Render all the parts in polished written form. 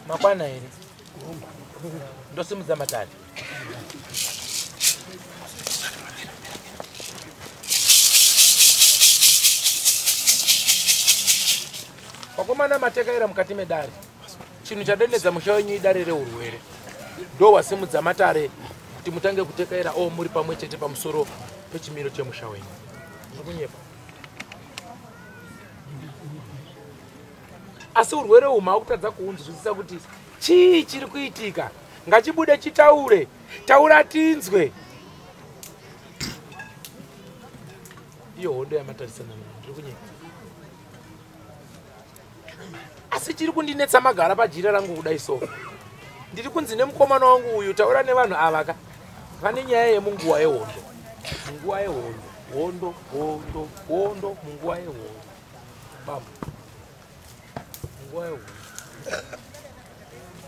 Makwana here? Ndosimudza matare. Vakomana matekaira mukati medare. Chinhu chadendedza musha wenyu idare reurwere. Ndo wasimudza matare kuti mutange kutekaira o muri pamwe chete pamusoro pechimiro chemusha wenyu. Ndiri kunyepa. Asi urwere uhu maakutadza kuunzwisisa kuti chii chiri kuitika. Ngachibude chitaure. Taura tinzwe. Iyo hondo yamatarisana nayo. Ndiri kunyepa. Asi chiri kundinetsa magara pajira rangu kudai so. Ndiri kunzi nemukomana wangu uyu taura nevanhu ava ka. Vane nyaya yemunguva yehondo. Munguva yehondo. Hondo, hondo, hondo, munguva yehondo. Bambo. Munguva yehondo.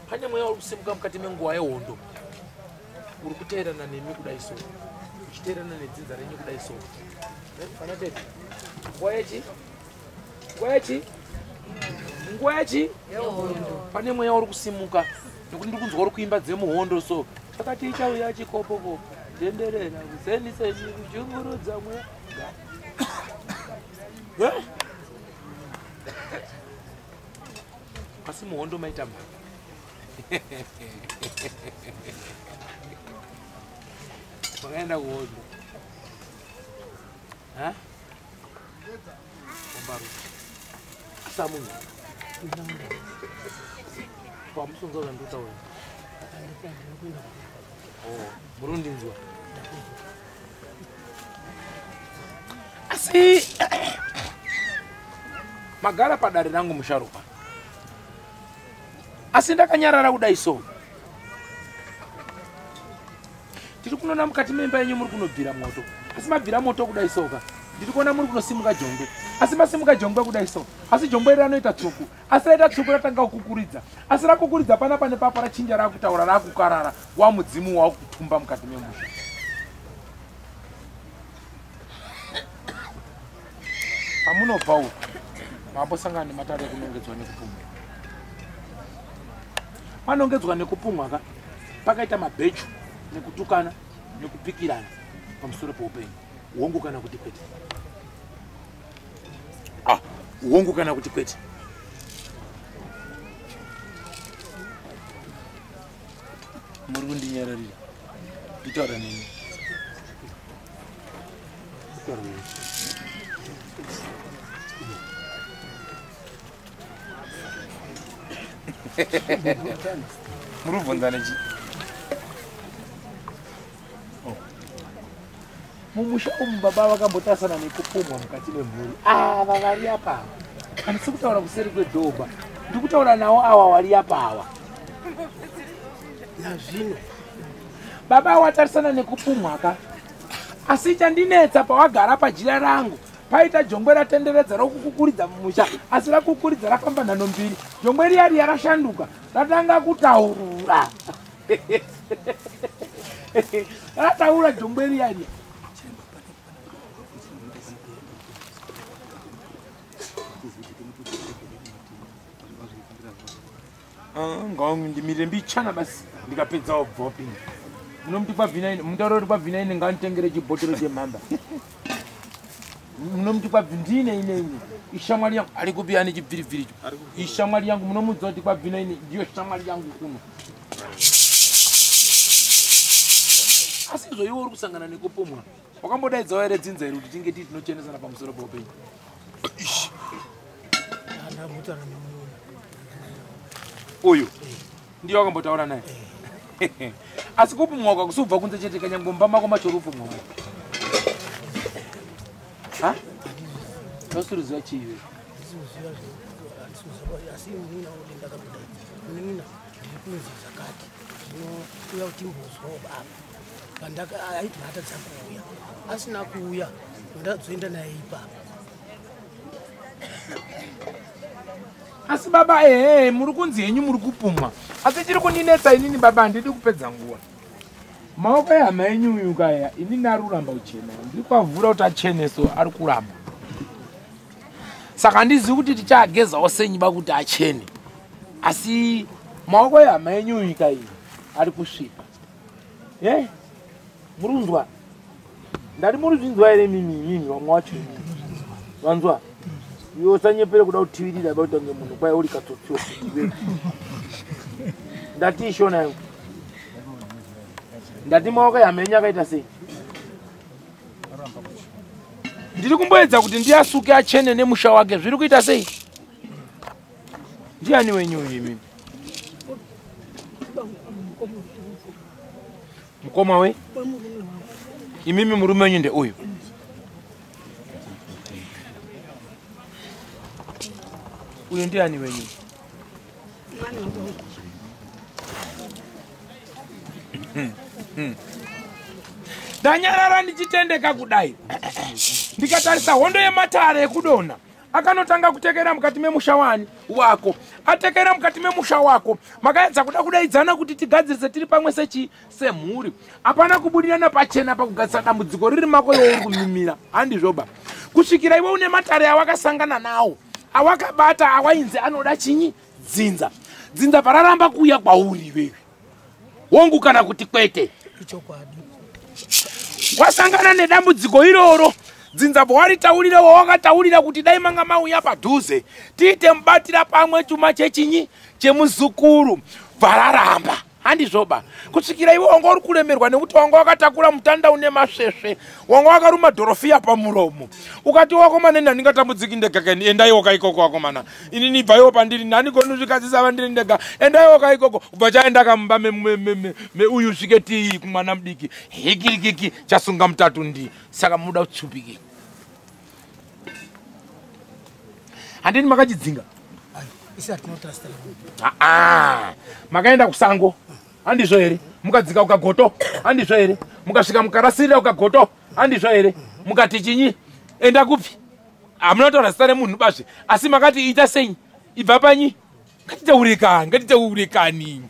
Pane mweya uri kusimuka mukati menguva yehondo. Uri kuteerana nemi kudai so. Uchiteerana nedzinza renyu kudai so. Pana tete. Nguva yechi? Nguva yechi? Nguva yechi? Pane mweya uri kusimuka nekuti ndiri kunzwa uri kuimba dzemuhondo so. Chakati chauya chikopokopo. Tenderera kuseni seni kuchungurudza mweya. Eh? Asi muhondo maita mhaka. Makaenda kuhondo. Ha? Samunhu. Pamusonzo zvandikutaura. Oh, muri kundinzwa? Asi magara padare rangu musharuka. Asi ndakanyarara kudai so. Tiri kunoona mukati memba yenyu muri kunobvira moto. Asi mabvira moto kudai soka. Ndiri kuona muri kunosimuka jongwe. Asi masimuka jongwe kudai so. Asi jongwe iri ranoita tsvuku. Asi raita tsvuku ratanga kukukuridza. Asi rakukuridza panapa nepapa rachinja rakutaura rakukarara. Wamudzimu wakutumba mukati memusha. Pamunobva uku mambosangana nematare ekunongedzwa nekupumwa. Manongedzwa nekupumwa ka pakaita mabhechu nekutukana nekupikirana pamusoro peupenyu. Hongu kana kuti kwete. Ah, hongu kana kuti kwete. Muri kundinyararira. Nditaura neni. Nditaura neni. Muri kubvunzana chii? Oh. Mumusha umu baba vakambotasana nekupumwa mukati memhuri. Ava vari apa ava. Handisi kutaura kuseri kwedhobha. Ndiri kutaura nawo awa wari apa awa. Nazvino. Baba watarisana nekupumwa ka. Asi chandinetsa pawagara pajira rangu paita jongwe ratenderedza rokukukuridza mumusha asi rakukuridza rafamba nhano mbiri jongwe riya riya rashanduka ratanga kutaurura rataura jongwe riya riya. Ndimire mbichana basi ndikapedza wobva wapinda. Munomuti kwabvina mutauro kuti kwabvina ine nganditengere chibhotoro chemhamba. Munomuti kwabvindine ine ine ishamwari yangu ari kupi ane chibviribviri icho ishamwari yangu munomudza kuti kwabvina ine ndiyo shamwari yangu kuno. Asi izvo iwe uri kusangana nekupumwa wakambodaidzawo here dzinza iri kuti tinge tii tinochenesana pamusoro peupenyu? Uyu ndiye wakambotaura naye. Asi kupumwa kwakusubva kunze chete kanyangwe mumba mako macho uri kupumwa. Ha? Ndosiriziva chii iwe? Asi munin'ina wangu ndakamudaidza. Munin'ina ndiri kunzi zvakati. Zvinouya kuti timbozwawo apa. Pandaka aiti atadza kuuya. Asina kuuya ndazoenda naye ipapa. Asi baba ehe muri kunzi henyu muri kupumwa. Asi chiri kundinetsa inini baba handidi kupedza nguva. Maoko ehama yenyu uyu kaya inini ari kuramba kuchena. Ndiri kwavhura kuti achene so ari kuramba. Saka handizivi kuti tichaagezawo senyi ba kuti achene. Asi Maoko ehama yenyu nyika iyi ari kusvipa. Ye? Murunzwa. Ndati muruzvinzwa here mimi vamwe wacho. Vanzwa. Iwe usanyepere kuda kutivirira ba kutange munhu kwai uri katsotsi iwe. Ndati ishona yangu. Ndati maoko ehama yenyu akaita sei? Ndiri kumboedza kuti ndiyasuke achene nemusha wake zviri kuita sei? Ndiani wenyu uyu imimi? Mukoma we? Imimi murume wenyu ndeuyu. Uyu ndiani wenyu? Ndanyarara ndichitendeka kudai. Ndikatarisa hondo yematare ekudonha. Akanotanga kutekera mukati memusha wani wako. Atekera mukati memusha wako. Makaedza kuda kudaidzana kuti tigadzirise tiri pamwe sechi semhuri. Hapana kubudirana pachena pakugadzisa dambudziko riri mako iwe uri kumimira. Handizvoba. Kusvikira iwe une matare awakasangana nawo. Awakabata awainzi anoda chinyi dzinza. Dzinza pararamba kuuya kwauri iwewe. Wongu kana kuti kwete. Ichokwadi. Wasangana nedambudziko iroro. Dzinza bwaritaurira wawakataurira kuti dai manga mauya padhuze tiite mubatira pamwe chuma chechinyi chemuzukuru bvararamba. Handizvoba. Kusvikira iwe wanga uri kuremerwa nekuti wanga wakatakura mutanda une masvesve, wanga wakaruma dhorofiya pamuromo. Ukati wakomana ini handingatambudziki ndega kani, endaiwo kaikoko wakomana. Inini ibvaiwo pandiri, handigoni kuzvikadzisa vandiri ndega, endaiwo kaikoko. Ubva chaenda kamumba meuyu svike tii kumwana mudiki. Hikirikiki chasunga mutatu ndi. Saka muda kutsupiki. Handini makachidzinga? Makaenda kusango. Handizvo here? Mukadzika ukagoto. Handizvo here? Mukasvika mukarasirira ukagoto. Handizvo here? Mukati chinyi? Enda kupi? Hamuna kutaura zita remunhu bazve. Asi makati ita sei? Ibva panyi? Ngatitaurekani, ngatitaurekani.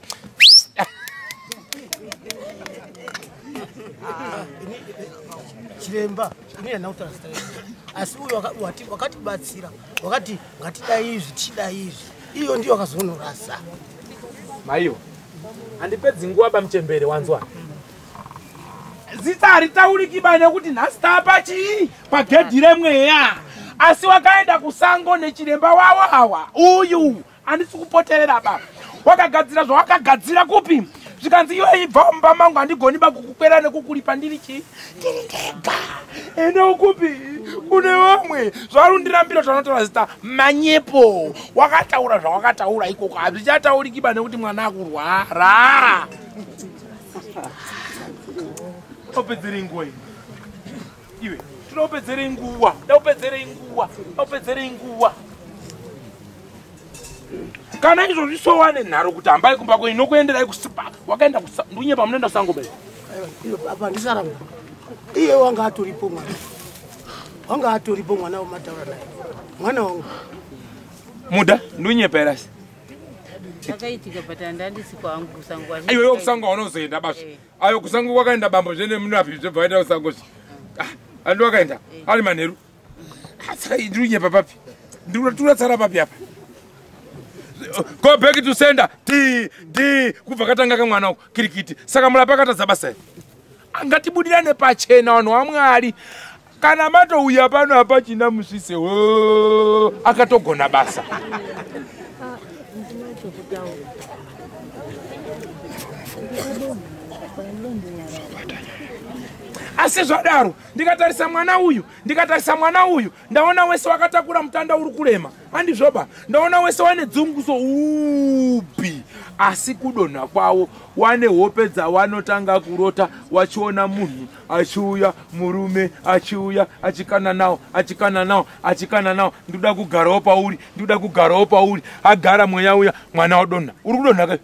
Chiremba, ini handina kutaura zita remunhu. Asi uyu wakatibatsira, wakati ngatidai izvi, tichidai izvi. Iyo ndiyo akazonorasa. Maiyo. Handipedzi nguva pamuchembere wanzwa. Zita haritauriki ba nekuti nhasi tapa chii pagedhi remweya. Asi wakaenda kusango nechiremba wawo awa. Uyu handisi kupoterera ba. Wakagadzira zvawakagadzira kupi? Zvikanzi iwe ibva mumba mangu handigoni ba kukukwera nekukulipa ndiri chii? Ndiri ndega. Enda ukupi? Kune vamwe. Zvarundirambira zvanotaura zita manyepo. Wakataura zvawakataura ikoko. Hazvichatauriki ba nekuti mwana akurwara. Opedzerei nguva iyi. Iwe, tinopedzerei nguva. Ndopedzerei nguva. Ndopedzerei nguva. Kana izvozvi sowane nharo kuti hambai kumba kwenyu nokuenderai kusipa. Wakaenda ndunyepa munoenda kusango bai. Apa ndisaramba. Iye wanga atoripo mwana. Wanga atoripo mwana wamataura naye. Mwana wangu. Muda ndunyepa here asi? Zvakaitika but handandisi kwangu kusango. Aiwa iwe kusango haunozoenda basa. Ayo kusango kwakaenda bambo zvene munapi zvobva waenda kusango. Andi wakaenda ari manheru. Saka ndunyepa papi? Ndinotura papi apa? Go back to sender. D D kubva katanga kamwana uko kirikiti. Saka murapa akatadza basa here? Ngatibudirane pachena vanhu vaMwari. Kana matouya pano hapachina musvise. Akatogona basa. Asi zvadaro ndikatarisa mwana uyu, ndikatarisa mwana uyu, ndaona wese wakatakura mutanda uri kurema. Handizvoba. Ndaona wese wane dzunguso upi. Asi kudonha kwawo wane hope dzawanotanga kurota wachiona munhu achiuya, murume achiuya, achikana nawo, achikana nawo, achikana nawo. Ndikuda kugarawo pauri, ndikuda kugarawo pauri. Agara mweya uya, mwana wadonha. Uri kudonha kai?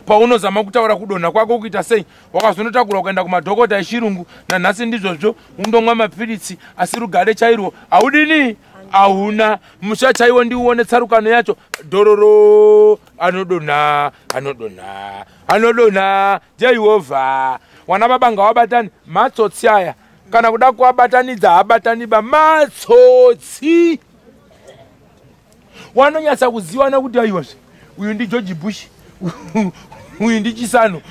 Paunozama kutaura kudonha kwako kuita sei, wakazonotakura kuenda kumadhokota echirungu, nanhasi ndizvozvo, undomwa mapiritsi, asi rugare chairwo haudini? Hauna. Musha chaiwo ndiuone tsarukano yacho. Dhororo anodonha, anodonha, anodonha. Jehovha. Wana baba ngawabatane matsotsi aya. Kana kuda kuwabatanidza habatani ba matsotsi. Wanonyatsa kuziwana kuti aiwazve. Uyu ndi George Bush, uyu ndi Chisano,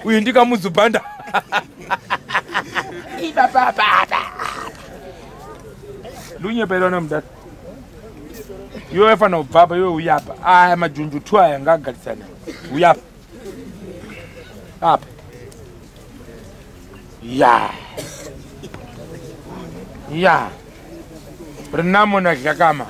uyu ndi Kamuzubanda. Ibapapapa ndunyeperana mudata. Iwe wafanira kubva apa, iwe uya apa. Aya majunju tu aya ngaagarisana. Uya apa apa. Ya ya rinamona zvakama.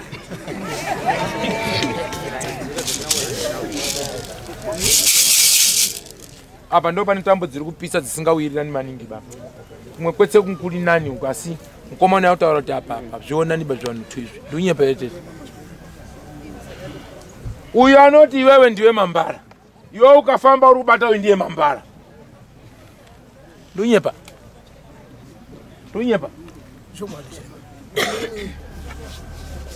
Apa ndo pane tambo dziri kupisa dzisingawirirani maningi baba. Kumwe kwetse kuri nani uku, asi mukomana yautaura kuti apa apa zvionani ba zvanhu tu izvi. Ndunyepa tete. Uyu anoti iwewe ndiwe mambara. Iwe ukafamba uri kubata uyu ndiye mambara. Ndunyepa. Ndunyepa.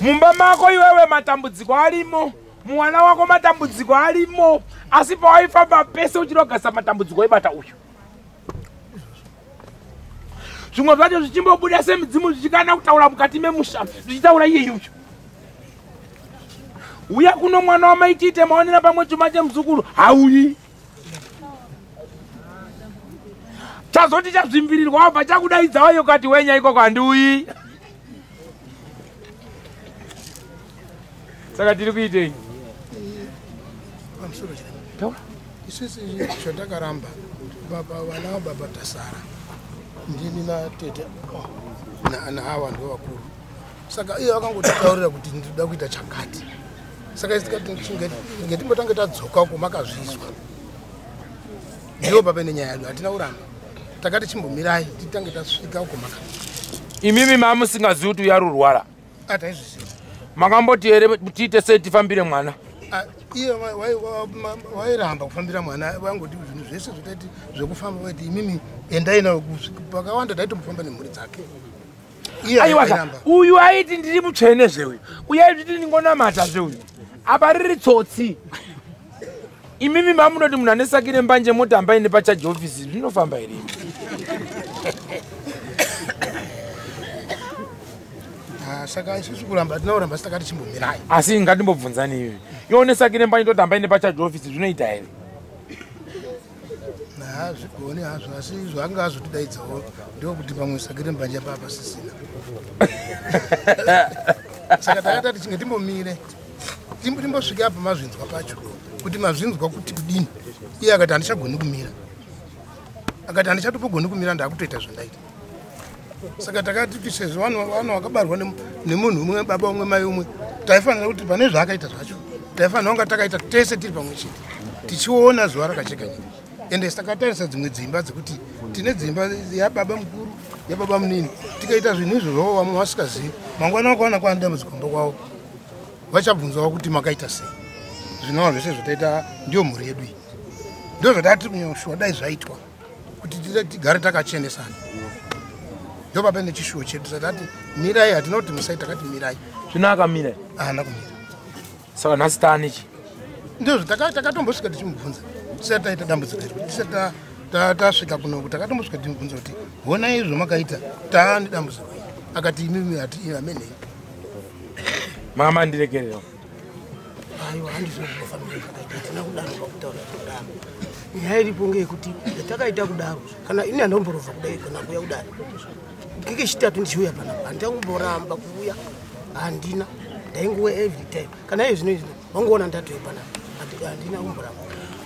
Mumba mako iwewe matambudziko arimo, mwana wako matambudziko arimo, asi pawaifamba pese uchirogasa matambudziko aibata uyu. Zvimwe zvacho zvichimbobuda semidzimu zvichikana kutaura mukati memusha, zvichitaura iye uyu. Uya kuno mwana wamaitiite maonera pamwe chuma chemuzukuru, hauyi. Chazoti chazvimbirirwa wabva chakudaidzawayo kati wenya ikoko handiuyi. Saka tiri kuitei? Pamusoro chete. Isusu zvatakaramba baba vana vababa tasara. Ndini natete naava ndo vakuru. Saka iye vakangotitaurira kuti ndinoda kuita chakati. Saka isu tikati ngetimbotange tadzoka uko makazvizwa. Ndiyo baba nenyaya yedu hatina kuramba. Takati chimbomirai titange tasvika uko maka. Imimi mamusingazivi kuti uyarurwara. Ataizviziva. Makamboti here tiite sei tifambire mwana? Iye wairamba kufambira mwana, wangoti zvinhu zvese zvataiti zvekufamba vaiti imimi endai nawo pakawanda taitomufamba nemhuri dzake. Aiwa, uyu aiti ndiri mutsvene zveuyu, uyu aiti ndingonamata zveuyu, apa riri tsotsi. Imimi mamunoti munhu ane saki rembanje moti hambai nepachaji ofisi, zvinofamba here? Saka isusu kuramba hatina kuramba, asi takati chimbomirai. Asi ngatimbobvunzani iyoyo. Iwe une saki rembanje toti hambai nepachaji ofisi, zvinoita here? Hazvigoni hazvo, asi zvaanga azotidaidzawo ndokuti pamwe saki rembanje apa pasisina. Saka takatati chinge timbomire, timbosvike apa mazvinzwa pacho, kuti mazvinzwa kuti kudini. Iye akati handichagoni kumira, akati handichatopogoni kumira, ndakutoita zvandaita. Saka takati kuti sezvo vanhu vakabarwa nemunhu umwe, baba umwe, mai umwe, taifanira kuti pane zvaakaita zvacho taifanira kunga takaita tese tiri pamwe chete tichiona zuva rakacheka nyika. Ende takatarisa dzimwe dzimba dzekuti tine dzimba yababa mukuru yababa munini, tikaita zvinhu izvozvo vamwe vasikazivi, mangwana vakaona kwaane dambudziko kumba kwavo vachabvunzawo kuti makaita sei. Zvinova zvese zvataita ndiyo mhuri yedu iyi, ndo zvatati kunyoshuwa dai zvaitwa kuti tigare takachenesana. Ndo baba nechishuwo chedu tatati mirai, hatina kuti musai, takati mirai. Zvino akamira? Haana kumira. Saka nhasi taanichi? Ndizvo takatombosvika tichimubvunza tisati taita dambudziko iri, tisati tasvika kunoku, takatombosvika tichimubvunza kuti honai izvo makaita taane dambudziko iri. Akati imimi hati amenei. Mama ndiregerera. Aiwa, handizvo zvinofanira zvakaita, hatina kudaro pakutaura kudaro. Nyaya iripo ngeyekuti yatakaita kudaro, kana ini handomborovha kudai kana kuuya kudaro. Kekechitatu ndichiuya panapa, handangomboramba kuuya, handina. Ndainguva every time. Kana iye zvino izvi wangoona ndatouya panapa, handina kumboramba.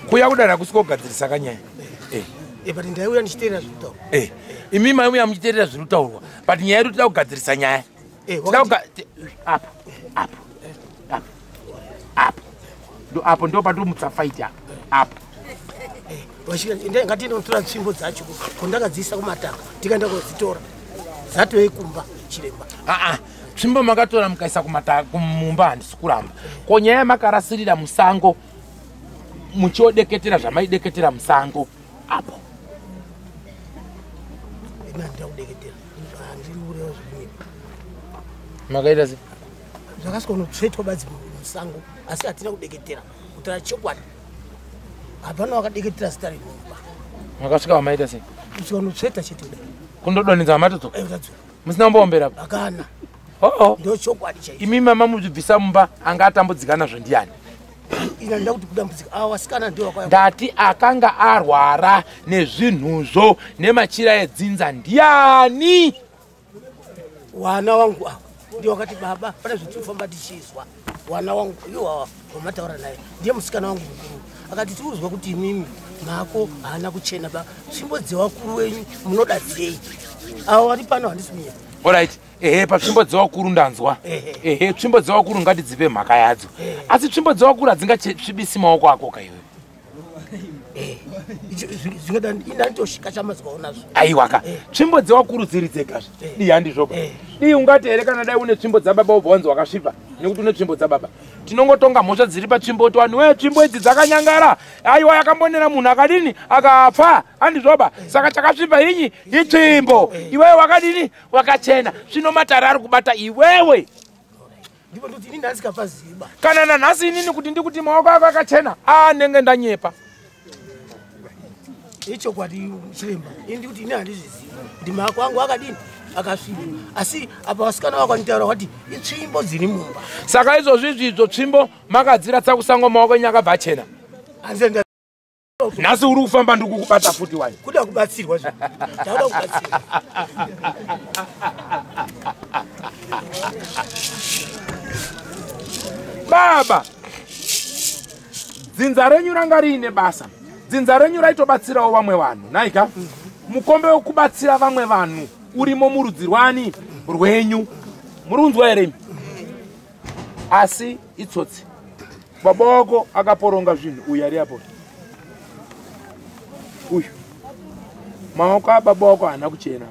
Kuuya kudaro hakusi kogadzirisa kanyaya. But ndaiuya ndichiteerera zviri kutaurwa. Imi maiuya muchiteerera zviri kutaurwa, but nyaya yedu tida kugadzirisa nyaya. Apo, apo, apo, apo. Apo ndo patomutsa fight apo. Apo. Ngatiende kunotora tsvimbo dzacho kondakadziisa kumataka, tikaenda kodzitora dzatove kumba chiremba. Tsvimbo makatora mukaisa kumataka kumumba, handisi kuramba. Ko nyaya yamakarasirira musango muchiodeketera zvamaideketera musango apo. Ina ndida kudeketera, handiri kureva zvekunyepa. Makaita sei? Zvakasvika kunotsvetwa badzi musango, asi hatina kudeketera kutaura chokwadi. Hapana wakadeketera zita remumba. Makasvika wamaita sei? Kusvika kunotsveta chete kudai. Kundodonhedza matodzoka? Tadzoka. Musina kumboombera? Hakana. Oo. Ndo chokwadi chaicho. Imi mama muzvibvisa mumba anga atambudzika nazvo ndiani? Ina ndida kuti kudambudzika ava vasikana ndiwo vakauya. Ndati akanga arwara nezvinhuzvo nemachira edzinza ndiani? Wana wangu ava ndiwo wakati baba pane zvetinofamba tichizwa. Wana wangu iwo wamataura naye ndiye musikana wangu mukuru akati tiuzwa kuti imimi mako haana kuchena ba tsvimbo dzevakuru wenyu munoda dzei avo vari pano handisi kunyaya. Alright, ehe, patsvimbo dzevakuru ndanzwa. Ehe, tsvimbo dzevakuru ngatidzipe mhaka yadzo. Asi tsvimbo dzevakuru hadzingachesvibisi maoko ako ka iwe. Zvingada indanitoshika chamazwa unazvo. Aiwa ka, tsvimbo dzevakuru dziri dzegazve. Dii handizvoba. Dii ungati here kana dai une tsvimbo dzababa wobva wanzi wakasvipa nekuti une tsvimbo dzababa. Tinongotonga mhosva dziri patsvimbo kuti vanhu wee tsvimbo idzi dzakanyangara. Aiwa yakambonera munhu akadini akafa handizvoba. Saka chakasvipa inyi itsvimbo. Iwewe wakadini wakachena. Zvino matare ari kubata iwewe. Ndipo ndoti ini ndasikapaziba. Kana nanhasi inini kuti ndikuti maoko ako akachena anenge ndanyepa. Ichokwadi chiremba, ini ndikuti ini handizvizivi kuti maoko angu akadini akasviba, asi apa vasikana vakanditaura vati itsvimbo dziri mumba. Saka izvozvi izvo tsvimbo makadziratsa kusango maoko enyu akabva achena. Nhasi uri kufamba ndikukubata futi wani. Kuda kubatsirwa zve. Ndakuda kubatsirwa. Baba, dzinza renyu ranga riine basa. Dzinza renyu raitobatsirawo vamwe vanhu. Naika, mukombe wekubatsira vamwe vanhu urimo murudzi rwani rwenyu. Muri kunzwa here imi? Asi itsotsi. Baba wako akaporonga zvinhu uyu ari apo. Uyu. Maoko ababa wako haana kuchena.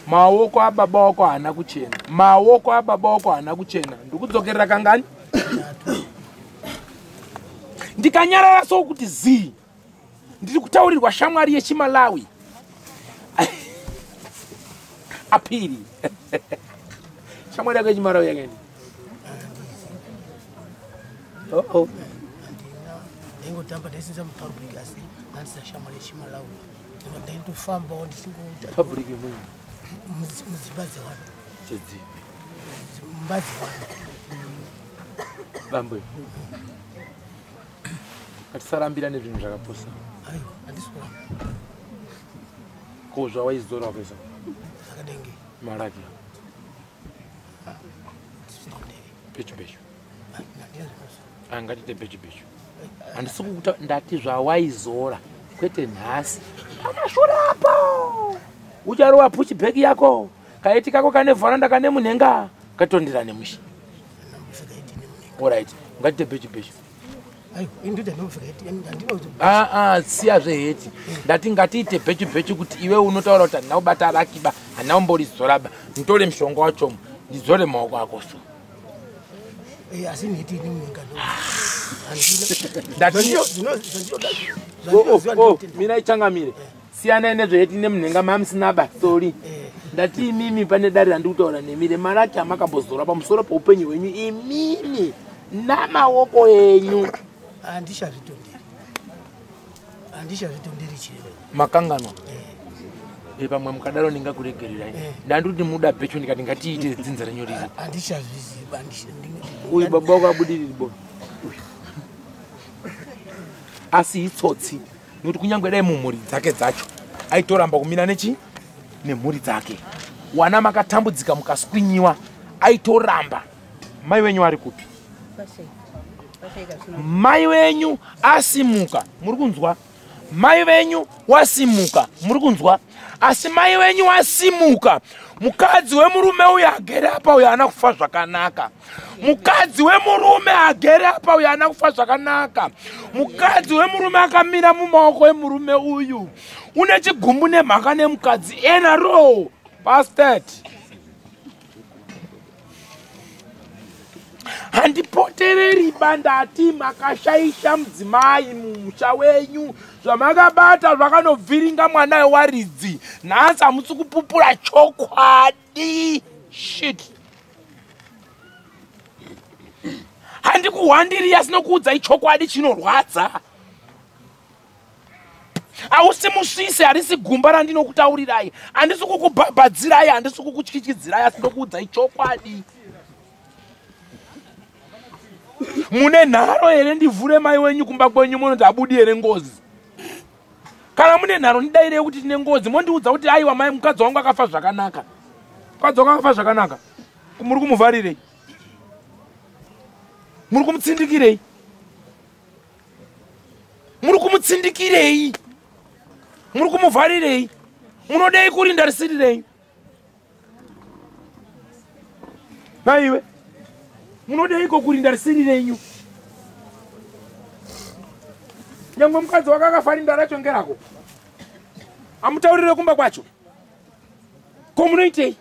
Maoko ababa wako haana kuchena. Maoko ababa wako haana kuchena. Ndikudzokerera kangani? Ndikanyarara so kuti zii. Ndiri kutaurirwa shamwari yechiMalawi. Apiri. Shamwari yako yechiMalawi yakaenda. Oh oh. Ndaingotamba ndaisenza mupublic asi ndandisa shamwari yechiMalawi. Ndaitofambawo ndichingoita public imweni. Mudzimba dzevanhu. Chedzipi. Mumba dzevanhu. Bambo. Ngatisarambira nezvinhu zvakapusa. Aiwa, handisi kuramba. Ko zvawaizora wakaisa? Zvakadenge. Maraki. Pechu pechu. Angatite pechu pechu. Handisi kukuta ndati zvawaizora kwete nhasi. Pamashure apo. Ucharova puchi bheki yako. Kaiti kako kane vharanda kane munhenga. Katondera nemushe. Alright, ngatite pechu pechu. Siya zveheti. Ndati ngatiite bhechu bhechu kuti iwe unotaura kuti handina kubata rakiba, handina kumborizoraba. Nditore mushonga wacho ndizore maoko ako so. Asi nheti ini munhenga ndati mina ichangamire. Siyanai nezveheti nemunhenga mamusina ba, sorry. Ndati imimi pane dare randikutaura nemi remaraki amakambozora pamusoro peupenyu hwenyu imimi namaoko enyu. Handichazvitonderi. Handichazvitonderi chiremba. Makanganwa. Pamwe mukadaro ndingakuregererai. Ndandikuti muda bhechu ndikati ngatiite dzinza renyu riri. Handichazviziva. Uyu baba wako abudiriri bo. Uyu. Asi itsotsi nekuti kunyange dai mumhuri dzake dzacho aitoramba kumira nechi nemhuri dzake. Wana makatambudzika mukaswinyiwa aitoramba. Mai wenyu ari kupi? Mai wenyu asimuka, muri kunzwa? Mai venyu wasimuka, muri kunzwa? Asi mai venyu wasimuka. Mukadzi wemurume uyu agere apa uyu haana kufa zvakanaka. Mukadzi wemurume agere apa uyu haana kufa zvakanaka. Mukadzi wemurume akamira mumaoko emurume uyu. Une chigumbu nemhaka nemukadzi enaro. Bastard. Handipotereri bandati makashaisha mudzimai mumusha wenyu. Zvamakabata zvakanobviringa mwana wewaridzi. Nhasi hamusi kupupura chokwadi. Shit. Handikuhwandiri asi nokuudzai chokwadi chinorwadza. Hausi musvise, harisi gumba randinokutaurirai. Handisi kukubhabhadzirai, handisi kukutyityidzirai, asi ndokuudzai chokwadi. Mune nharo here ndivhure mai wenyu kumba kwenyu munoti abudi here ngozi? Kana mune nharo ndidairei kuti tine ngozi, mondiudza kuti aiwa mai mukadzi wangu akafa zvakanaka. Mukadzi wangu akafa zvakanaka. Muri kumuvharirei? Muri kumutsindikirei? Muri kumutsindikirei? Muri kumuvharirei? Munodei kurinda risiri renyu? Naiwe munodeiko kurinda risiri renyu? Nyangwe mukadzi wako akafa rinda racho ngerako, amutaurire kumba kwacho, ko munoitei?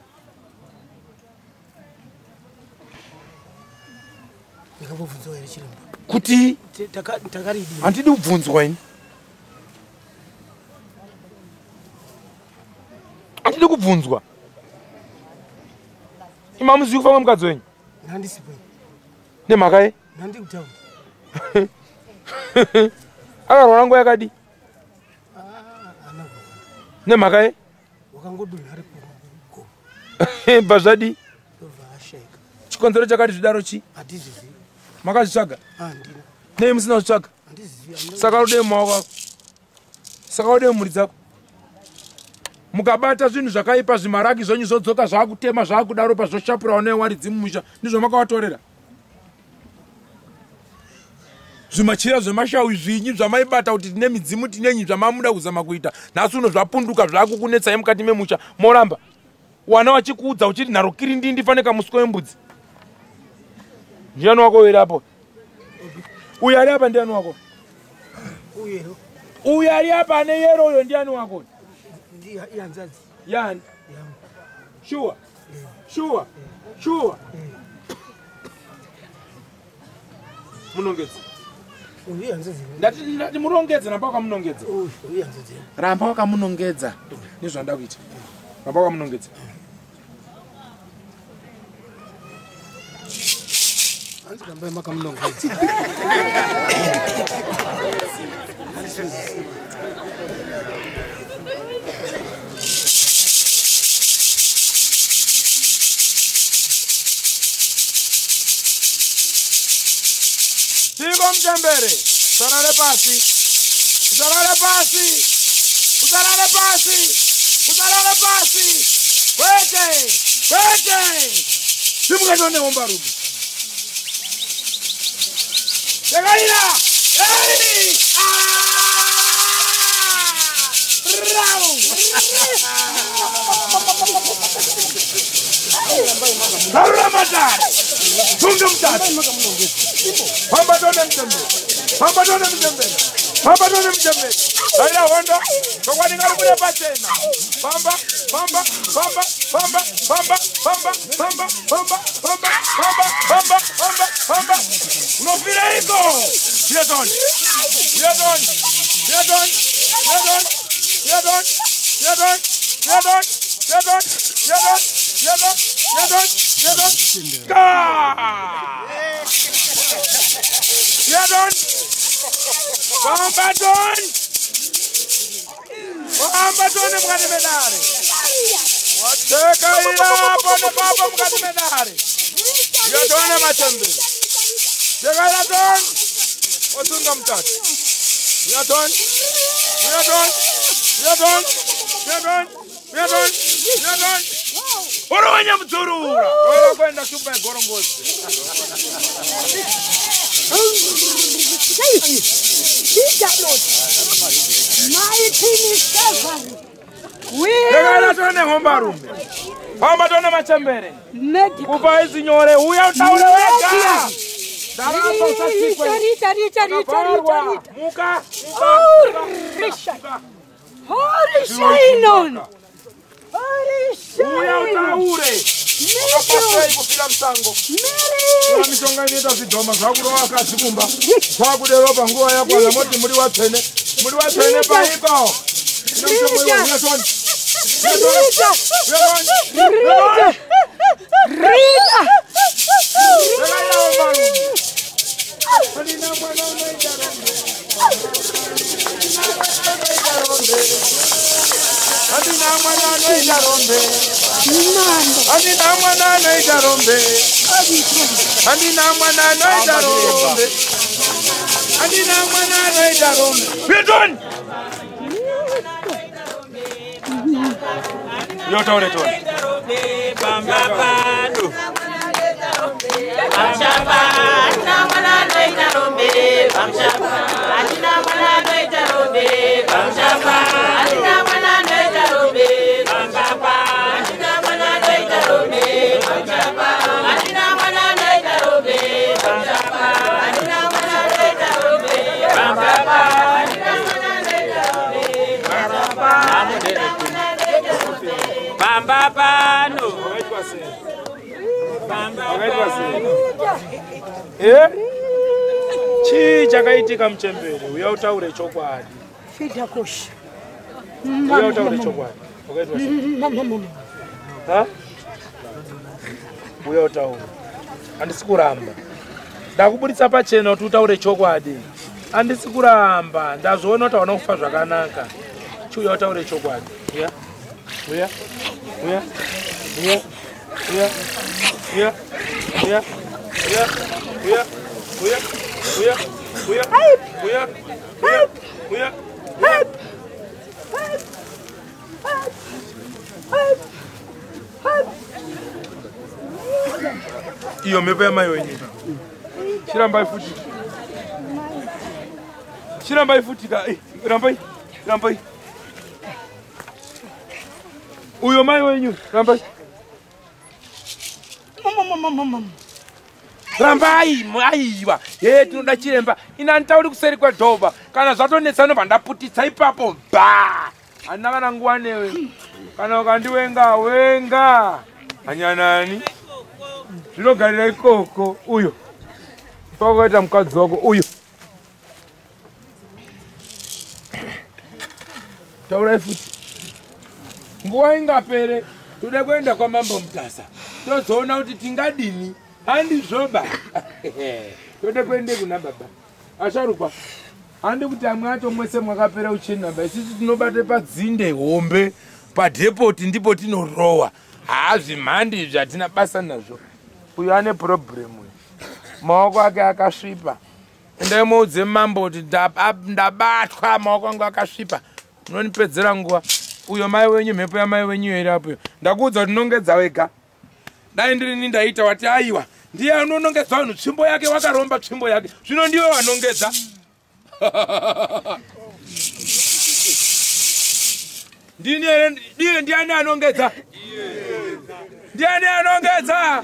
Ndakambobvunzwa here chiremba kuti takaridi? Handidi kubvunzwa ini, handidi kubvunzwa. Imamuzivi kufa kwemukadzi wenyu? Nhandisipo. Nemhaka ye? Nhandi kutaura. Akarwara nguva yakadi? Nemhaka ye? Wakangodonha ari kugomo. Bva zvadii? Ndobva ashaika. Chikonzero chakati zvidaro chii? Handizvizivi. Makazvitsvaga? Handina. Nei musina kuzvitsvaga? Handizivi. Saka udei mumaoko ako, saka udei mhuri dzako. Mukabata zvinhu zvakaipa, zvimaraki zvenyu zvodzoka zvakutema zvakudaro pazvoshapurawo newaridzi mumusha, ndizvo makavatorera zvimachira zvemashawi zvinyi zvamaibata kuti tine midzimu tinenyi zvamamuda kuzama kuita. Nhasi uno zvapunduka zvakukunetsai mukati memusha, moramba wana wachikuudza uchiti nharo kirindindi faneka muswe wembudzi. Ndiani wako weri apo? Uyu ari apa ndiani wako? Uyu ari apa ane yero uyo ndiani wako? Ihanzadzi. Yani? Sure. Sure. Sure. Munongedze. Ndati murongedze, ramba wakamunongedza. Ramba wakamunongedza. Ndizvo kuita. Ramba wakamunongedza. Hanzi rambai makamunongedza. Tiko mutembere, usarare pasi, usarare pasi, usarare pasi, usarare pasi, kwete, kwete, simukatone hombarume. Tekaira, ei, rau. Karura matare, tunge mutatu. Famba tone mutembere, famba tone mutembere, famba tone mutembere. Raira hondo, chokwadi ngaribude pachena. Famba, famba, famba, famba, famba, famba, famba, famba, famba, famba, famba, famba, famba. Unofireiko? Yedon, yedon, yedon, yedon, yedon, yedon, yedon, yedon, yedon, yedon, yedon, yedon. Ka! Yedon! Famba don! Famba don mukati medare. Tekaira apo nepapo mukati medare. Yedon machembere. Tekaira don! Osunga mutatu. Yedon! Yedon! Yedon! Yedon! Yedon! Yedon! Uri mudzurura. Uri kuenda shumba yegorongozi. Tekaira tone hombarume. Famba tone machembere. Kupa izi nyore uya utaure wega. Darapa usatsikwe. Muka, muka. Horishaino. Uya utaure. Wakapasai kufira musango. Kuna mishonga inoita zvidhoma zvakurova vakadzi kumba. Zvakudero panguva yakwana moti muri watsvene. Muri watsvene paiko. Rita. Rita. Handina mwana anoita rombe. Handina mwana anoita rombe. Handina mwana anoita rombe. Handina mwana anoita rombe. Pitoni. Yo taure taure. Pamba pano. Pamshapa, handina mwana anoita rombe. Pamshapa, handina mwana anoita rombe. Pamshapa, handina mwana anoita rombe. Pamshapa, handina mwana anoita rombe. Pamshapa, handina mwana anoita rombe. Pamshapa, handina mwana anoita rombe. Pamshapa, handina mwana anoita rombe. Pamshapa, handina mwana anoita rombe. Pamba pano. Wakaitwa sei? Eh? Chii chakaitika muchembere? Uya utaure chokwadi. Fida koshi. Uya utaure chokwadi. Wakaitwa sei? Ha? Uya utaure. Handisi kuramba. Ndakuburitsa pachena kuti utaure chokwadi. Handisi kuramba. Ndazviona kuti hauna kufa zvakanaka. Chiuya utaure chokwadi. Uya. Uya. Uya. Uya. Uya. Uya. Uya. Uya. Uya. Uya. Uya. Uya. Uya. Uya. Uya. Iyo mhepo yamai wenyu. Chirambai futi. Chirambai futi ka. Rambai. Rambai. Uyo mai wenyu. Rambai. Rambai aiwa. Ye tinoda chiremba. Ina handitauri kuseri kwedhobha. Kana zvatonetsa nobva ndaputitsa ipapo ba. Handina kana nguva newe. Kana ukandiwenga wenga. Hanyanani. Zvinogarira ikoko uyo. Pakaita mukadzi wako uyo. Taurai futi. Nguva ingapere tode kuenda kwaMambo Mutasa. Tozoona kuti tingadini. Handizvoba. Tode kuende kuna baba. Asharukwa. Handi kuti amwe acho mwese mwakapera uchenamba. Isusu tinobate padzinde hombe padhepoti ndipo tinorowa. Haazvimhandi izvi hatina basa nazvo. Uyu ane problem uyu. Maoko ake akasvipa. Endai muudze mambo kuti ndabatwa maoko angu akasvipa. Munondipedzera nguva. Uyo mai wenyu mhepo yamai wenyu iri apo. Ndakuudza kuti nongedza wega. Dai ndirini ndaita wati aiwa. Ndiye anonongedza vanhu tsvimbo yake wakaromba tsvimbo yake. Zvino ndiwe wanongedza. Ndini here ndiye ndiani anongedza? Ndiani anongedza?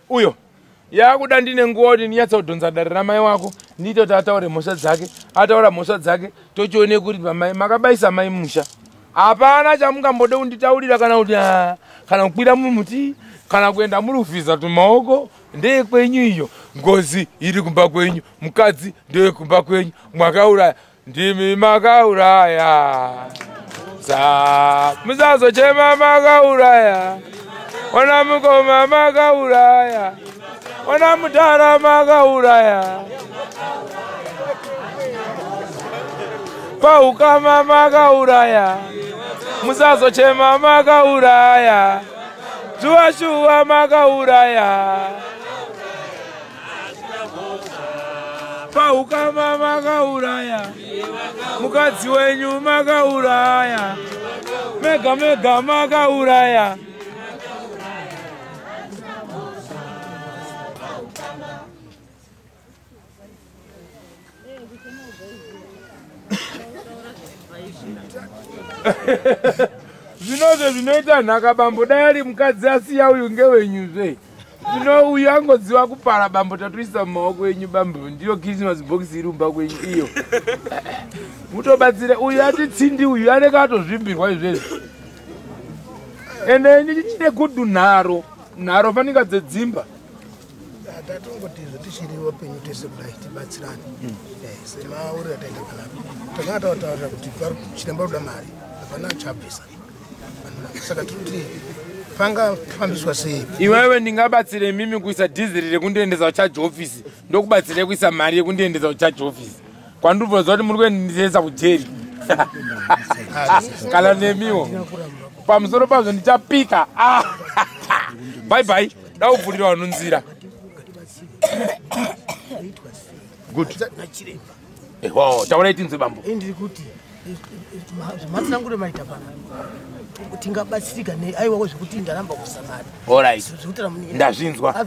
Uyo yakuda ndine nguva kuti ndinyatsodhonza dare ramai wako ndiite kuti ataure mhosva dzake. Ataura mhosva dzake tochione kuti pamai makabaisa mai musha. Hapana chamungambode kunditaurira kana kuti kana kukwira mumuti kana kuenda muruvhiza tumaoko ndeyekwenyu iyo. Ngozi iri kumba kwenyu, mukadzi ndeyekumba kwenyu, mwakauraya ndimi makauraya. Musazochema makauraya, ona mukoma makauraya, ona mudhara makauraya, paukama makauraya, musazochema makauraya, shuwa shuwa makauraya, paukama makauraya, mukadzi wenyu makauraya, mega mega makauraya. Zvinozve zvinoita nhaka bambo dai ari mukadzi asiya uyu ngewenyuzve. Zvino uyu angodziwa kupara bambo tatoisa mumaoko enyu bambo ndiyo Christmas box iri mumba kwenyu iyo. Mutobatsire uyu atitsindi uyu anenge atozvimbirwa izvezvi. Ende ini chine gudhu nharo, nharo fanika dzedzimba. Tatongoti izvo tichiri vapenyu tese kudai tibatsirane. Semauriro ataita panapa. Takanga tataurira kuti chiremba kuda mari, hapana chabvisa. Saka tiri panga fambiswa sei? Iwewe ndingabatsire mimi kuisa dhiziri rekundiendesa kucharge office, ndokubatsire kuisa mari yekundiendesa kucharge office. Kwandibvunza kuti muri kuendesa kujeri. Kana nemiwo pamusoro pazvo ndichapika. Bye bye. Daubvurira vanhu nzira. Good. Eho, taurai tinzwe bambo. Ndiri kuti zvamatsanangure maita pana tingabatsirika nei? Aiwa, zvekuti ndaramba kusamari. Alright. Ndazvinzwa.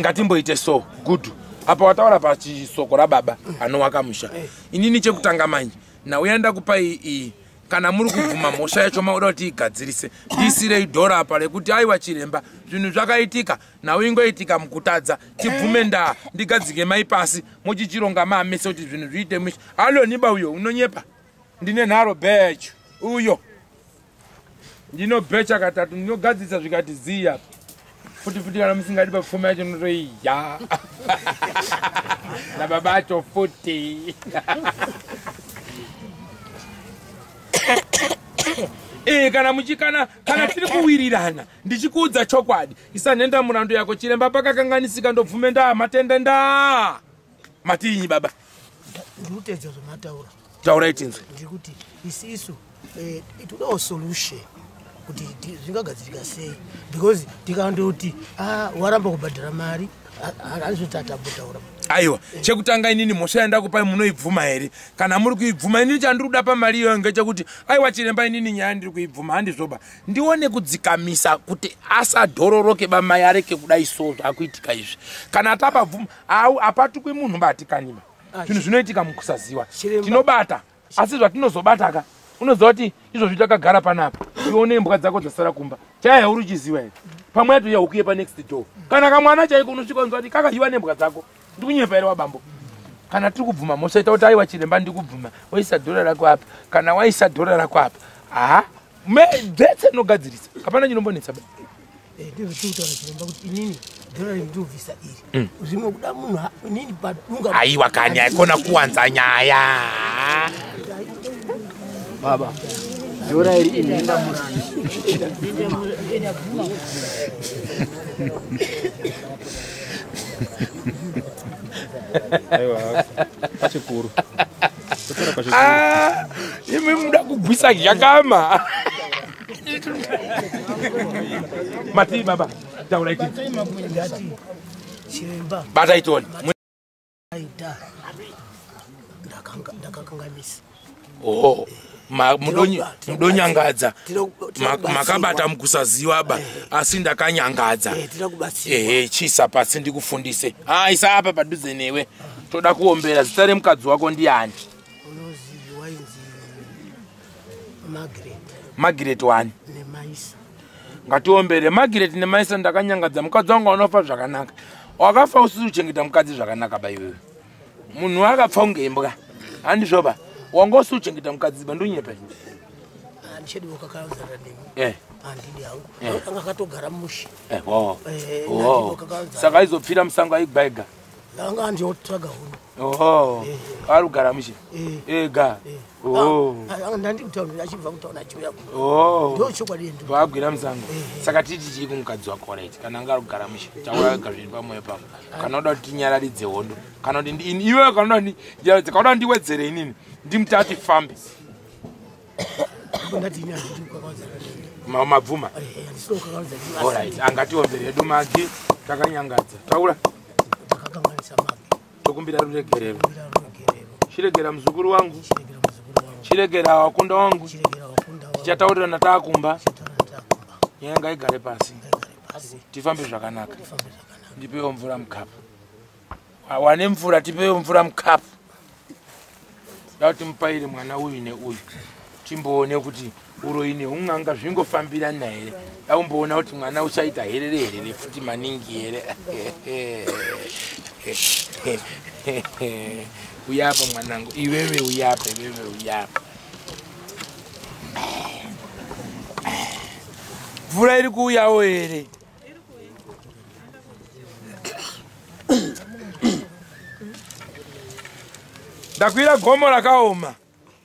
Ngatimboite so. Good. Apa wataura pachisoko rababa anowaka musha. Inini chekutanga manje nauya ndakupai iyi. Kana muri kubvuma mhosva yacho mauda kuti igadzirise, ndiisirei dhora apa rekuti aiwa chiremba zvinhu zvakaitika nhau ingoitika mukutadza, tibvume ndaa, ndigadzike mai pasi mochichironga maamese kuti zvinhu zviite musha. Aloniba uyo unonyepa, ndine nharo bhechu uyo, ndinobhecha katatu, ndinogadzirisa zvikati ziya futi futi. Kana musingadi papfuma yacho notoiya nababa acho futi. Kana muchikana kana tiri kuwirirana ndichikuudza chokwadi, isanhenda murandu yako chiremba pakakanganisika, ndobvume ndaa, matende ndaa. Matinyi baba? Ndikutedza zvamataura. Taurai tinzwe. Ndiri kuti isisu todawo solution kuti zvingagadzirika sei, because tikandoti waramba kubhadhara mari handizoti atambotaura. Aiwa, chekutanga inini mhosva yandakupai munoibvuma here? Kana muri kuibvuma, inini chandiri kuda pamari iyoyo ngechekuti aiwa chiremba, inini nyaya ndiri kuibvuma, handizvoba, ndione kudzikamisa kuti asadhororoke bamai areke kudai so zvakuitika izvi. Kana tapabvuma au apatukwi munhu batikanima, zvinhu zvinoitika mukusaziwa tinobata, asi zvatinozobataka unoziva kuti izvozvi takagara panapa ione imbwa dzako dzasara kumba chaya uri uchiziva here? Pamwe yatoiya huku yepa next door kana kamwana chaiko unosvika unzwa kuti kakadyiwa nembwa dzako. Ndikunyepa here wabambo? Kana tiri kubvuma mhosva ita kuti aiwa chiremba ndikubvuma, waisa dhora rako apa. Kana waisa dhora rako apa, ha dzetse inogadzirisa, hapana chinombonetsa ba. Ndizvo tiri kutaura chiremba kuti inini dhora rindobvisa iri zvimwe kuda munhu inini padunga. Aiwa kani, haikona kuwanza nyaya. Baba, dhora iri inenda muranda. Aiwa, pachikuru. Totora pachikuru. Imi muda kugwisa zvakama. Mati baba, taurai tinzwe. Ndati chiremba Batai tione. aita ndakakanganisa. Oh, mudonyangadza. Makabata mukusaziva ba, asi ndakanyangadza. Tira kubatsirwa. Ehe, chiisa pasi ndikufundise. Isa apa padhuze newe. Toda kuombera. Zita remukadzi wako ndiani? Unozivi wainzi Margaret. Margaret wani? Nemaisa. Ngatiombere Margaret nemaisa. Ndakanyangadza mukadzi wangu anofa zvakanaka. Wakafa usiri kuchengeta mukadzi zvakanaka ba iwewe. Munhu akapfa kunge imbwa, handizvoba? Wanga usiri kuchengeta mukadzi ba, ndonyepa? Handichedi wakakaudzana nemi. Handidi hangu. Anga akatogara mushe. Saka aizopfira musango aigwaiga? Anga andiotsvaga huno. Oho, ari kugara mushe ega? Ndandi kutaura achibva kutaura achiuya kuno. Ndo chokwadi ndo. Vaagwira musango. Saka titi chii kumukadzi wako? Right, kana anga ari kugara mushe, taura wega zviri pamwoyo pako. Kana uda kuti tinyararidze hondo, kana kuti iwewe, kana uda ndinyaradze, kana uda ndiwedzere inini ndimuti ati fambe. Ndati ini handidi kukakaudzana nemi. Mabvuma? Handisina kukakaudzana. Alright, angatiombere hedu magi takanyangadza. Taura. Ndakakanganisa magi. Tokumbira ruregerero. Kumbira ruregerero. Chiregera muzukuru wangu. Chiregera muzukuru wangu. Chiregera wakunda wangu. Chiregera wakunda wangu. Tichataurirana taakumba. Tichataura takumba. Nyaya ngaigare pasi. Ngaigare pasi. Tifambe zvakanaka. Tifambe zvakanaka. Ndipewo mvura mukapu. Wane mvura, tipewo mvura mukapu. Da kuti mupaire mwana uyu neuyu, timboone kuti uroyi neun'anga zvingofambirana here. Da kumboona kuti mwana uchaita herere herere futi maningi here. Uyapa mwanangu, iwewe uyapa, iwewe uyapa. Mvura iri kuuyawo here? Ndakwira gomo rakaoma,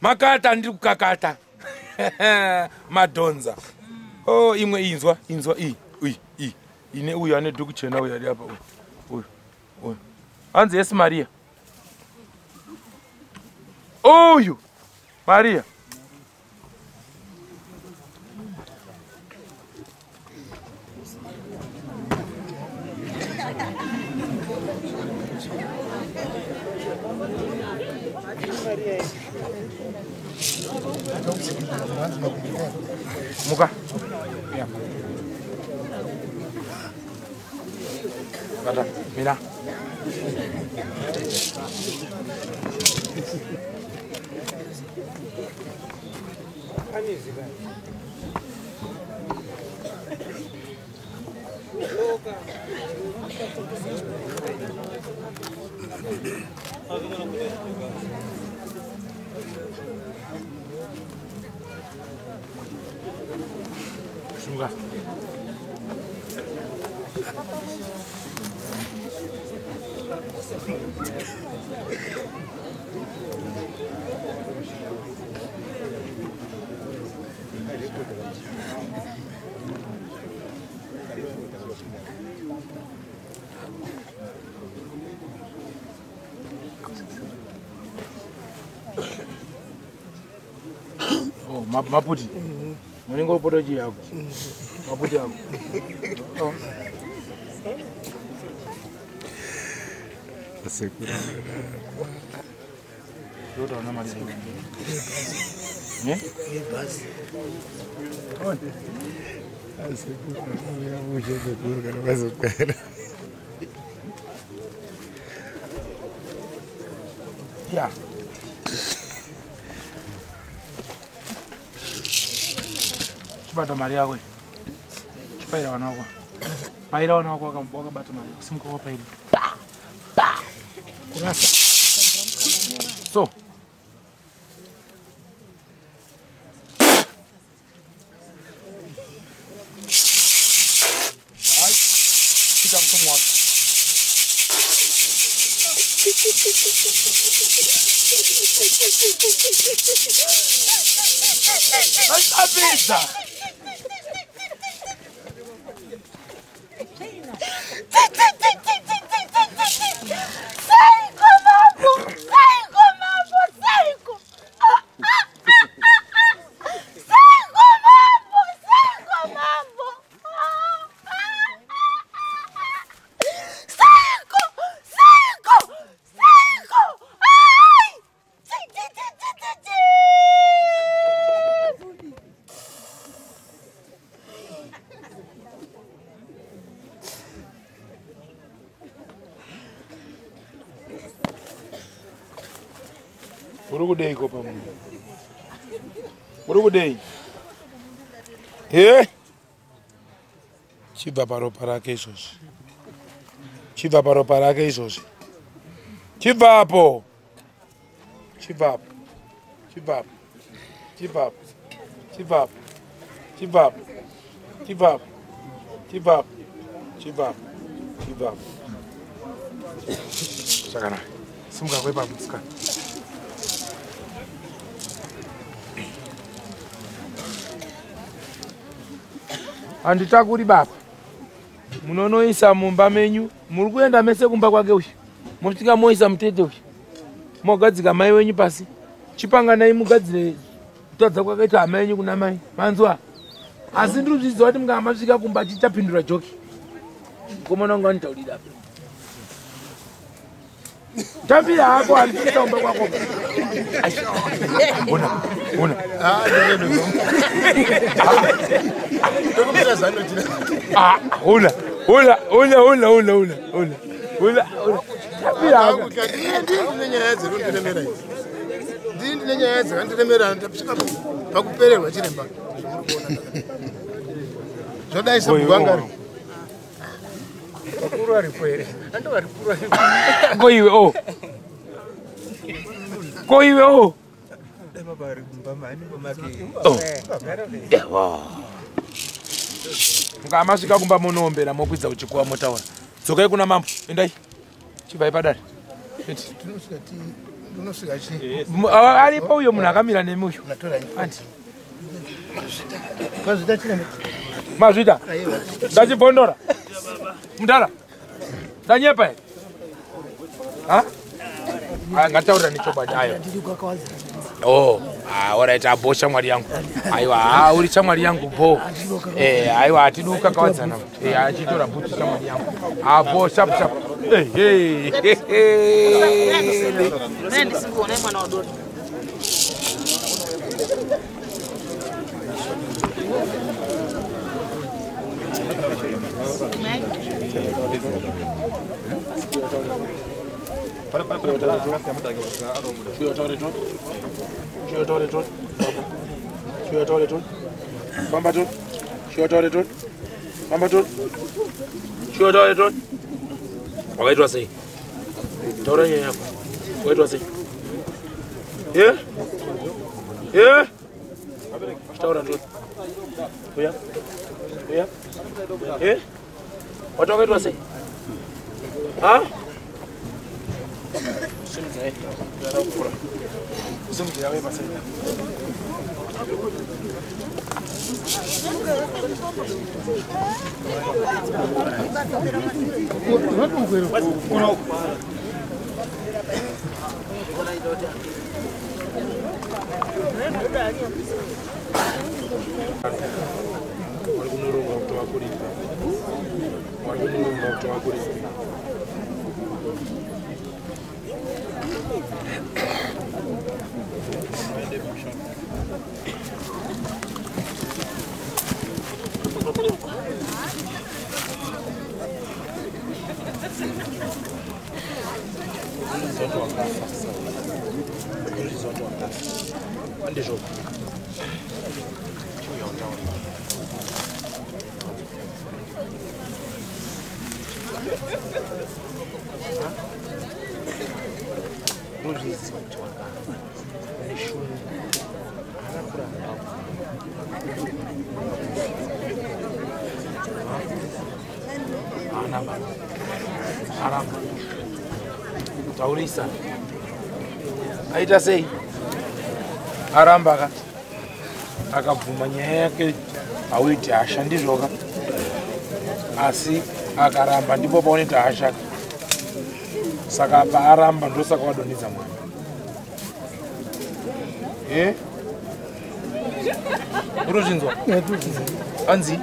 makata ndiri kukakata madhonza. O imwe inzwa, inzwa iyi, uyi iyi ine uyu ane dhuku chena, uyu ari apa, uyu uyu uyu hanzi yesi Maria, uyu Maria. Muka. Ya. Bata, mira. Simuka. Oh, maputi. Munenge upota chii yako? Maputi ako. Oh. Ndotaona mari yako. Ne? Yebhazi. Ya. Chibata mari yako. Chipaira vana vako. Paira vana vako wakabata mari yako. Simuka wapaira. Kurasa. So. Right. Pick up some water. Achapedza. Seiko mambo, seiko mambo, seiko. Seiko mambo, seiko mambo. Seiko, seiko, seiko. Ai! Ti ti ti ti ti ti. Uri kudei ko pamunhu? Uri kudei? He? Chibva paropa rake izvozvi. Chibva paropa rake izvozvi. Chibvapo. Chibvapo. Chibvapo. Chibvapo. Chibvapo. Chibvapo. Chibvapo. Chibvapo. Chibvapo. Chibvapo. Chakanaka. Simuka kwepapo musikana. Handitakuri baba. Munonoisa mumba menyu, muri kuenda mese kumba kwake uyu. Mosvika moisa mutete uyu. Mogadzika mai wenyu pasi. Chipanganai mugadzire kutadza kwakaita hama yenyu kuna mai. Manzwa? Asi ndiri kuzviziva kuti mukanga masvika kumba chichapindura joki. Mukomana wangu anitaurira apa. Tambira hako handikuisa kumba kwako. Ona, ona. Ah, hola, hola, hola, hola, hola, hola, hola, hola, hola. Tambira hako. Ndine nyaya dzekundiremera idzi. Ndine nyaya dzakandiremera ndasvika pakupererwa chiremba. Zvodai sebugwangari. Vakuru varipo here? Ando varikuru varipo. Ko iwe o. Ko iwe o. Oh. Yawa. Mukanga masvika kumba munoombera mokwidza uchikuwa motaura. Dzokai kuna mambo. Endai. Chibvai padare. Eti. Ndinosvika chii? Aripo uyo munhu akamira nemi uyu. Andi. Mazvita chiremba. Mazvita. Ndachibvondora. Mudhara. Ndanyepa here? Ha? Aya ngataurira nechokwadi ayo. Ndiri kwakawadza. Oh, alright, abo shamwari yangu. Aiwa, uri shamwari yangu bo. Aiwa, hatidi kukakavadzana. Achitora bhutsu shamwari yangu. Abo, sharp sharp. Ndisingoona mwana wadori. Wakaitwa sei? Taura nyaya yako. Wakaitwa sei? Taura tu. Uya. Uya. Watu wakaitwa sei? Ha? Taurisa. Aita sei? Aramba ka. Akabvuma nyaya yake auiti hasha ndizvoka. Asi akaramba ndipo paonoita hasha. Saka apa aramba ndosaka wadonhedza mwana. Urozvinzwa? Anzi?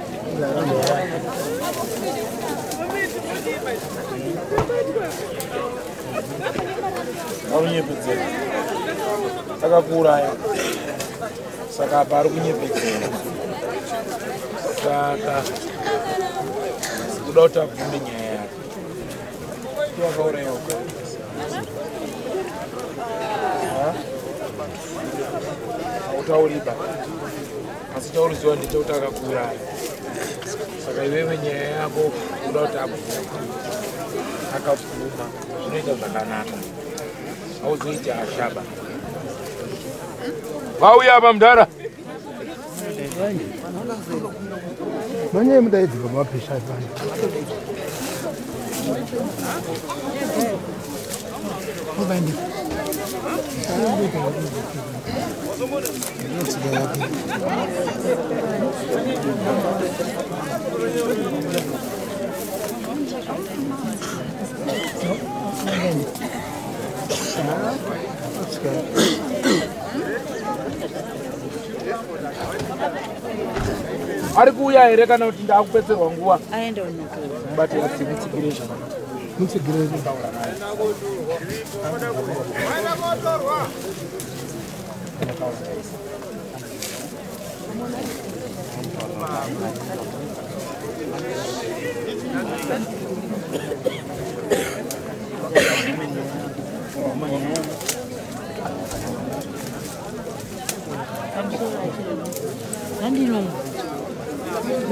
Arunyepedzera. Akakuuraya. Saka apa ari kunyepedzera. Saka kuda kuti abvume nyaya yake. Wakauraya ukauraya. Hautauriba. Asi chauriziwa ndechekuti akakuuraya. Saka iwewe nyaya yako kuda kuti abvume. Akabvuma zvinoita zvakanaka. Hauzoiti ashaba. Vauya apa mudhara. Manye mudaidzi pamapisha pano. Ari kuuya here kana kuti ndakupedzerwa nguva? Aende unokuza. Mubate mutsigire zvakanaka. Mutsigire kutaura naye.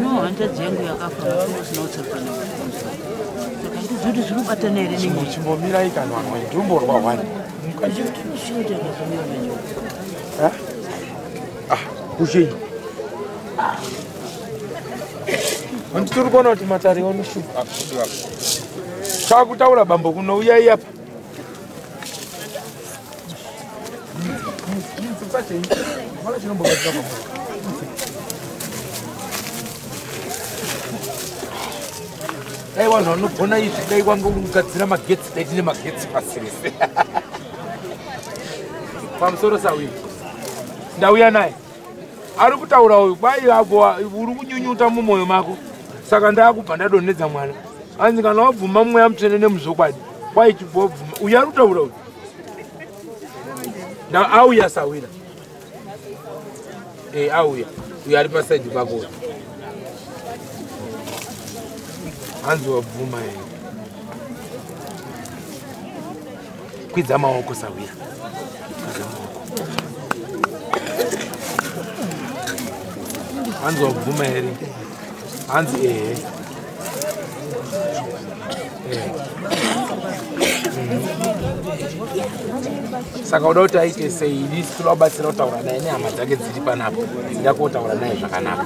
No, hanzvadzi yangu yakafa usina kutsarukana. Saka ndizoti zviri kubatana here nenyaya? Chimbomirai kana vanhu ndimborwa wani. Kuchinyi? Handitori kuona kuti matare onoshupa. Chakutaura bambo kunouya apa. Dai vanhu vanogona izvi dai wange ugadzira magetsi dai tine magetsi pasi rese. Pamusoro sawiri. Ndauya naye. Ari kutaura uyu kwai apo uri kunyunyuta mumwoyo mako. Saka ndakubva ndadonhedza mwana. Hanzi kana wabvuma mweya mutsvene nemuzvokwadi. Kwai chibva wabvuma. Uyu ari kutaura uyu. Auya sawira. Auya. Uyu ari pasaidi pako. Hanzi wabvuma here. Kwidza maoko sawira. Kwidza maoko. Hanzi wabvuma here. Hanzi ehe. Saka uda kuti aite sei ini tinoda kubatsira kutaura naye nehama dzake dziri panapa. Ndida kotaura naye zvakanaka.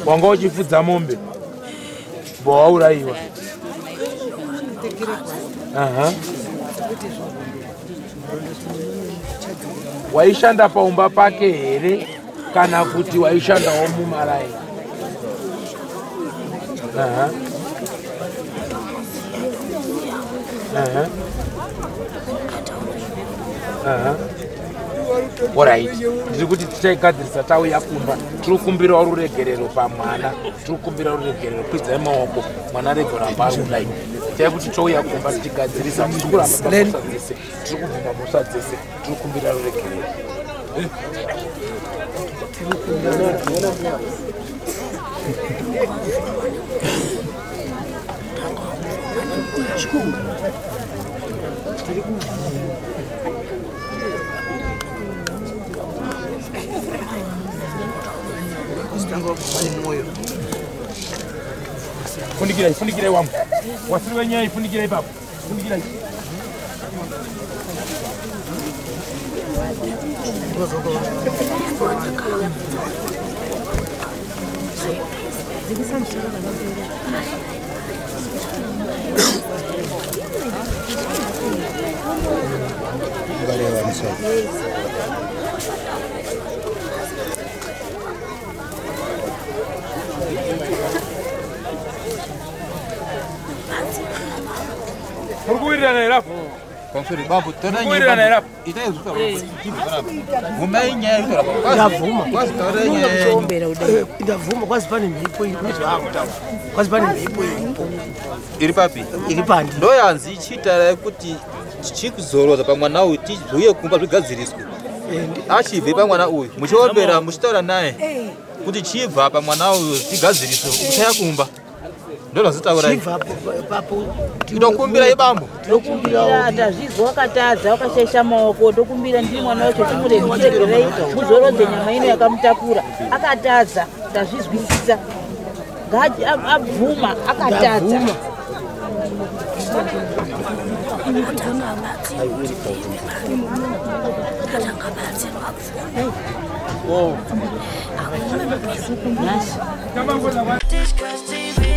Wanga uchifudza mombe wauraiwa. Waishanda paumba pake here kana kuti waishandawo mumarai? Alright. Ndiri kuti tichaigadzirisa tauya kumba. Tiri kukumbirawo ruregerero pamwana. Tiri kukumbira ruregerero. Kwidzai maoko. Mwana arege kuramba ari kudai. Chai kuti touya kumba tichigadzirisa. Tiri kuramba pamhosva dzese. Tiri kubvuma mhosva dzese. Tiri kukumbira ruregerero. Fundikirai, fundikirai wangu. Wasiri wenyaya fundikirai ipapo. Fundikirai. Ndabvuma kwazi pane mhepo kwazi pane mhepo iripo iri papi iri pandi ndoyanzi ichiitarai kuti tichikuzorodza pamwana uyu tiuye kumba zvigadziriswe achibve pamwana uyu muchiombera muchitaura naye kuti chibva pamwana uyu tigadziriswe uchaya kumba ndozvazitaurai tinokumbira ibambo tinokumbira tazvizwa wakatadza wakashaisha maoko tokumbira ndiri mwana wacho timuregerei muzorodze nyama ino yakamutakura akatadza tazvizwisisa abvuma akatadza Discuss TV.